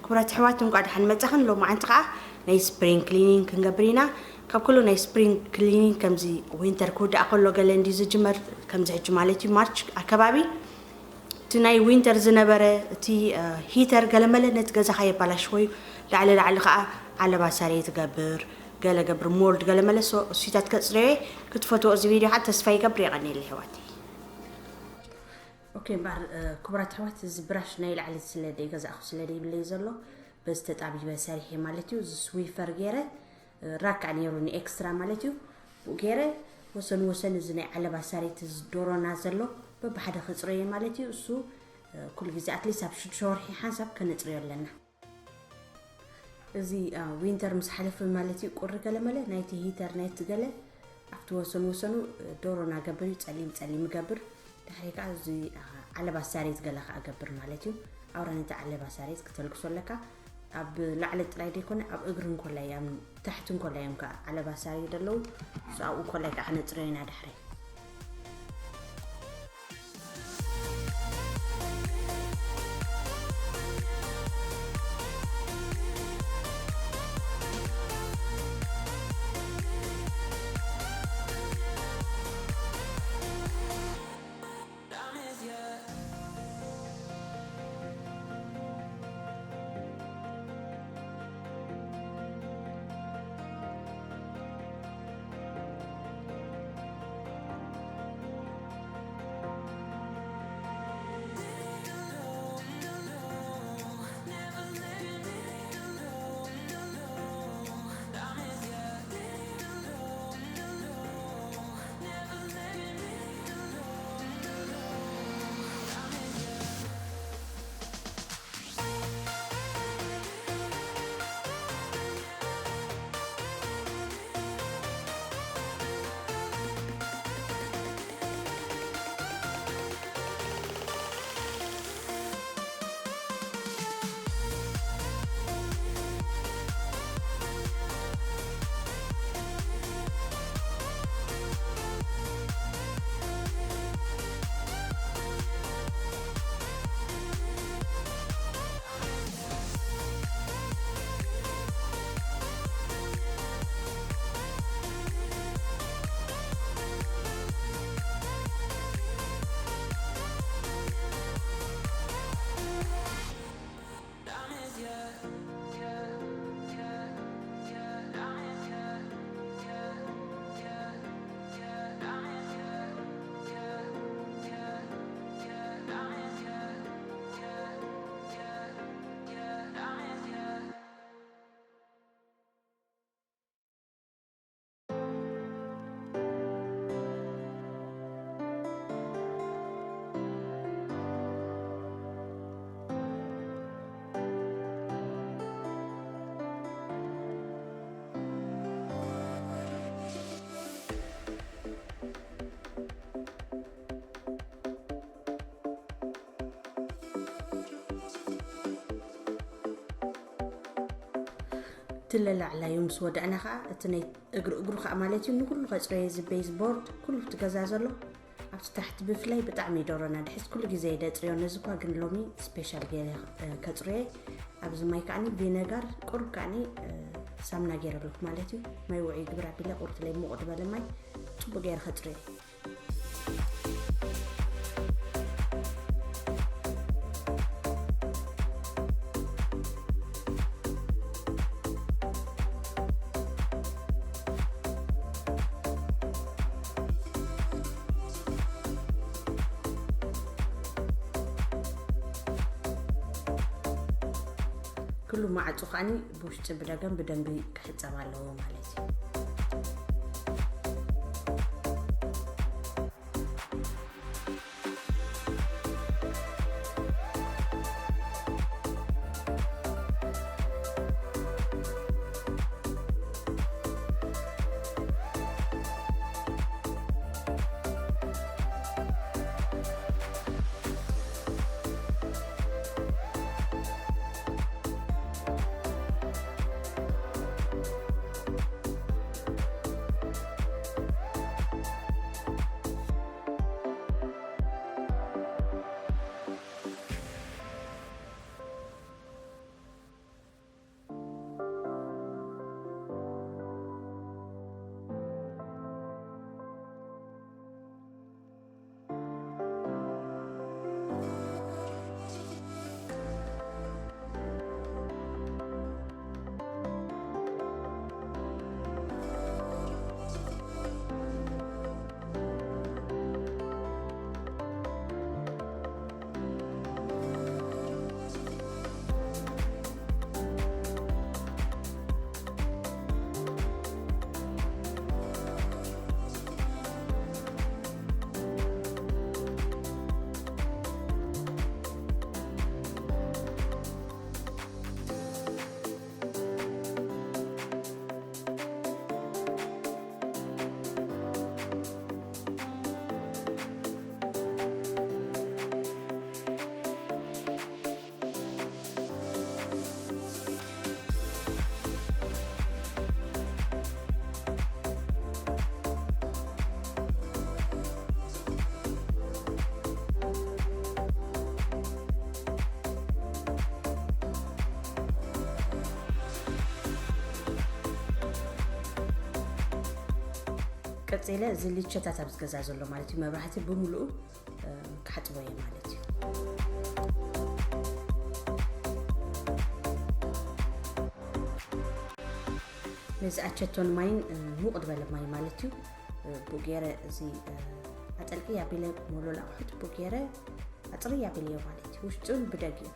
ክቡራት ኣሕዋት፣ እንኳዕ ደሓን መጻኽን። ሎማዓንቲ ከኣ ናይ ስፕሪንግ ክሊኒንግ ክንገብር ኢና። ካብ ኩሉ ናይ ስፕሪንግ ክሊኒንግ ከምዚ ዊንተር ክውዳእ ከሎ ገለ እንዲ ዝጅመር፣ ከምዚ ሕጂ ማለት እዩ፣ ማርች ኣከባቢ እቲ ናይ ዊንተር ዝነበረ እቲ ሂተር ገለመለ ነቲ ገዛኻ የባላሽዎ እዩ። ላዕሊ ላዕሊ ከኣ ዓለባ ሳሬ ትገብር፣ ገለ ገብር ሞልድ ገለመለ እሱታት ከጽረዮ ክትፈትዎ እዚ ቪድዮ ሓ ተስፋ ይገብር። የቐንየለይ ኣሕዋተይ። ኦኬ እምበኣር ክቡራት ኣሕዋት፣ እዚ ብራሽ ናይ ላዕሊ ስለ ደይገዛእኹ ስለ ደይብለይ ዘሎ በዚ ተጣቢበ ሰሪሐ ማለት እዩ። እዚ ስዊፈር ገይረ ራክ ነይሩኒ ኤክስትራ ማለት እዩ። ብኡ ገይረ ወሰን ወሰን እዚ ናይ ዓለባ ሳሬት እዚ ዶሮና ዘሎ በብሓደ ከፅረዮ ማለት እዩ። እሱ ኩሉ ግዜ ኣትሊስት ኣብ ሽዱሽተ ወርሒ ሓንሳብ ከነፅርዮ ኣለና። እዚ ዊንተር ምስ ሓለፈ ማለት እዩ፣ ቁሪ ገለመለ ናይቲ ሂተር ናይቲ ገለ ኣብቲ ወሰን ወሰኑ ዶሮና ገብር እዩ፣ ፀሊም ፀሊም ገብር። ድሕሪ ከዓ እዚ ዓለባ ሳሬት ገለ ከዓ ገብር ማለት እዩ። ኣውራ ነቲ ዓለባ ሳሬት ክተልግሶ ኣለካ። ኣብ ላዕሊ ጥራይ ዘይኮነ ኣብ እግሪ እንኮላይ ኣብ ታሕቲ እንኮላይ እዮም ከዓ ዓለባ ሳሬት ዘለዉ። እሱ ኣብኡ እንኮላይ ከዓ ክነፅርዮ ኢና ድሕሪ። ትለላዕላዩ ምስ ወዳእና ከዓ እቲ ናይ እግሪ እግሩ ከዓ ማለት እዩ ንኩሉ ከፅረዮ እዚ ቤዝ ቦርድ ኩሉ እቲ ገዛ ዘሎ ኣብቲ ታሕቲ ብፍላይ ብጣዕሚ ዶሮና ድሕስ ኩሉ ግዜ የደፅርዮ። ነዚ እኳ ግን ሎሚ ስፔሻል ገይረ ከፅርዮ ኣብዚ ማይ ከዓኒ ቪነጋር ቁሩብ ከዓኒ ሳምና ገይረ ኣለኩ ማለት እዩ። ማይ ውዑይ ግብር ኣቢለ ቁርትለይ ሙቕ ዝበለ ማይ ፅቡቅ ገይረ ከፅርዮ። ኩሉ ማዕፁ ከዓኒ ብውሽጢ ብደገን ብደንቢ ክሕፀብ ኣለዎ ማለት እዩ። ቀጺለ እዚ ሊቸታት ኣብዚ ገዛ ዘሎ ማለት እዩ፣ መብራህቲ ብምሉኡ፣ እ፣ ክሓጽቦ እየ ማለት እዩ። ነዚ ኣቸቶን ማይን፣ እ፣ ሙቕ ዝበለ ማይ ማለት እዩ። እ፣ ብኡ ገይረ እዚ፣ እ፣ ኣጠልቂ ኣቢለ ሞሎል ኣቑሑት ብኡ ገይረ ኣጽርይ ኣቢለዮ ማለት እዩ። ውሽጡን ብደጊኡን።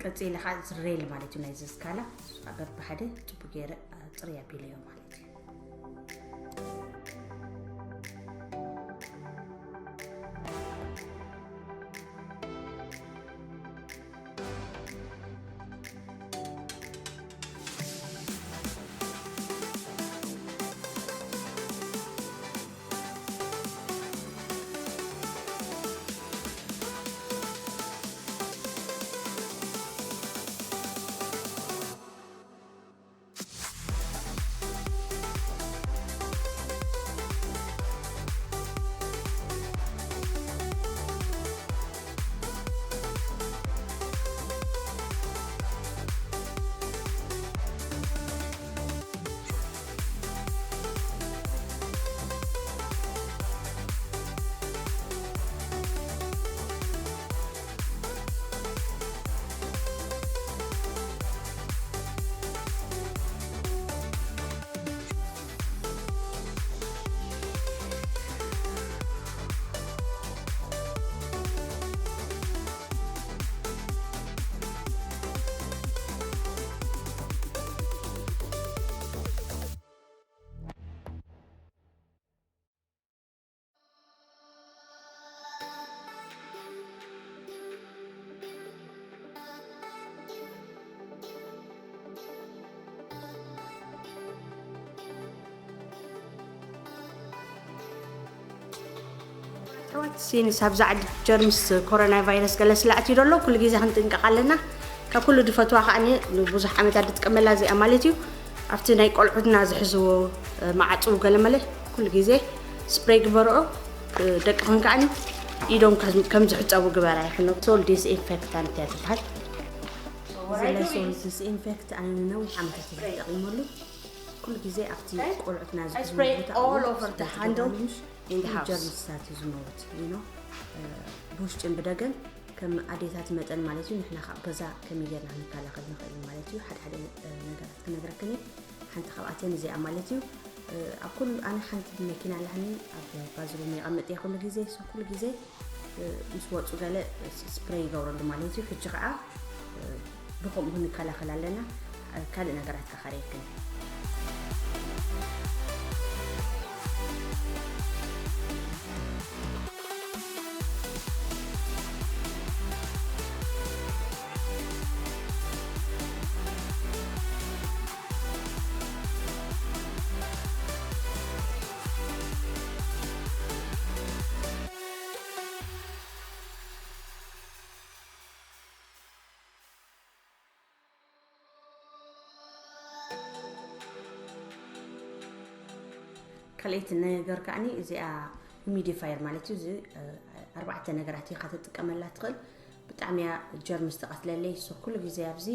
ቀጺለ ኸዓ እዚ ሬል ማለት እዩ፣ ናይዚ ስካላ፣ እሱ ኸዓ በብሓደ ጽቡቕ ገይረ፣ እ፣ ጽርይ ኣቢለዮ ማለት እዩ። ኣሕዋት፣ ሲንስ ኣብዛ ዓዲ ጀርምስ ኮሮና ቫይረስ ገለ ስለ ኣትዩ ዘሎ፣ ኩሉ ግዜ ክንጥንቀቕ ኣለና። ካብ ኩሉ ዝፈትዋ ከኣ ብዙሕ ዓመታት ዝጥቀመላ እዚኣ ማለት እዩ። ኣብቲ ናይ ቆልዑትና ዝሕዝዎ፣ እ፣ መዓጽው ገለ መለ ኩሉ ግዜ ስፕሬይ ግበርኦ። እ፣ ደቅኽን ከኣ ኢዶም ከም፣ ከም ዝሕጸቡ ግበራ ይኽኖ። ሶል ዲስኢንፌክታንት እያ ትበሃል። እዚ ናይ ሶል ዲስኢንፌክት ኣነ ንነዊሕ ዓመታት እየ ተጠቒመሉ። ኩሉ ግዜ ኣብቲ ቆልዑትና I ዝሕዝዎ spray ቦታ all እውን over the ስፕሬይ handle ትገብርሉ ምሽ? In the house. ጀርምስታት እዩ ዝመውት፣ you know። እ፣ ብውሽጥን ብደገን ከም ኣዴታት መጠን ማለት እዩ፣ ንሕና ካብ ገዛ ከመይ ጌርና ክንከላኸል ንኽእል ማለት እዩ። ሓደ ሓደ፣ እ፣ ነገራት ክነግረክን እየ። ሓንቲ ካብኣተን እዚኣ ማለት እዩ። እ፣ ኣብ ኩሉ፣ ኣነ ሓንቲ መኪና ኣላኒ፣ ኣብ ባዝሩም የቐምጥ እየ ኩሉ ግዜ። So ኩሉ ግዜ ምስ ወፁ ገለ ስፕሬይ ይገብረሉ ማለት እዩ። ሕጂ ከዓ ብከምኡ ክንከላኸል ኣለና። ካልእ ነገራት ከካርየክን። ካልኣይቲ ነገር ከዓኒ እዚኣ ሁሚዲፋየር ማለት እዩ። እዚ ኣርባዕተ ነገራት ኢኻ ትጥቀመላ ትኽእል። ብጣዕሚ እያ ጀርምስ ትቐትለለይ። ሶ ኩሉ ግዜ ኣብዚ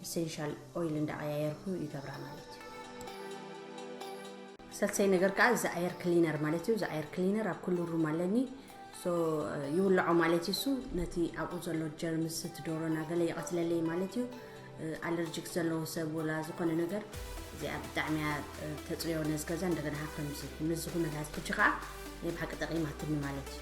ኢሰንሻል ኦይል እንዳቐያየርኩ ይገብራ ማለት እዩ። ሰልሰይ ነገር ከዓ እዚ ኣየር ክሊነር ማለት እዩ። እዚ ኣየር ክሊነር ኣብ ኩሉ ሩም ኣለኒ። ሶ ይውልዖ ማለት እዩ። እሱ ነቲ ኣብኡ ዘሎ ጀርምስ፣ እቲ ዶሮና ገለ ይቐትለለይ ማለት እዩ። ኣለርጂክ ዘለዎ ሰብ ወላ ዝኾነ ነገር እዚኣ ብጣዕሚ እያ ተፅርዮ ነዚ ገዛ። እንደገና ከምዚ ምስዚ ኩነታት ሕጂ ከዓ ናይ ብሓቂ ጠቒማትኒ ማለት እዩ።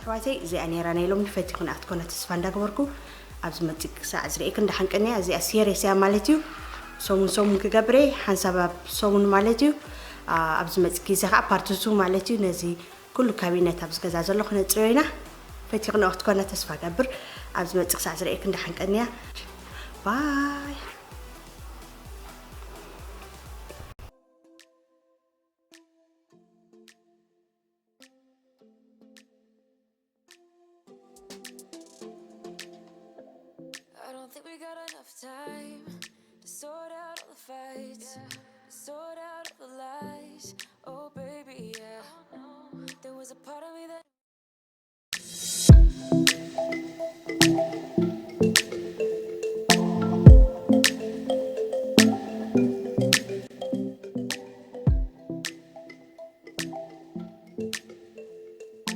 ኣሕዋተይ እዚኣ ነይራ ናይ ሎሚ። ፈቲኹን ኣትኮነ ተስፋ እንዳገበርኩ ኣብዚ መፂእ ክሳዕ ዝርእየክን ደሓን ቀንያ። እዚኣ ሴሬስ እያ ማለት እዩ። ሰሙን ሰሙን ክገብረ ሓንሳብ ኣብ ሰሙን ማለት እዩ። ኣብ ዝመፅእ ግዜ ከዓ ፓርት ቱ ማለት እዩ። ነዚ ኩሉ ካቢነት ኣብዚ ገዛ ዘሎ ክነፅርዮ ኢና። ፈቲኽንኦ ክትኮነ ተስፋ ገብር። ኣብ ዝመፅእ ክሳዕ ዝርእየክን ደሓን ቀንያ። ባይ። I don't think we got enough time to sort out all the fights, to sort out all the lies. Oh, baby, yeah. There was a part of me that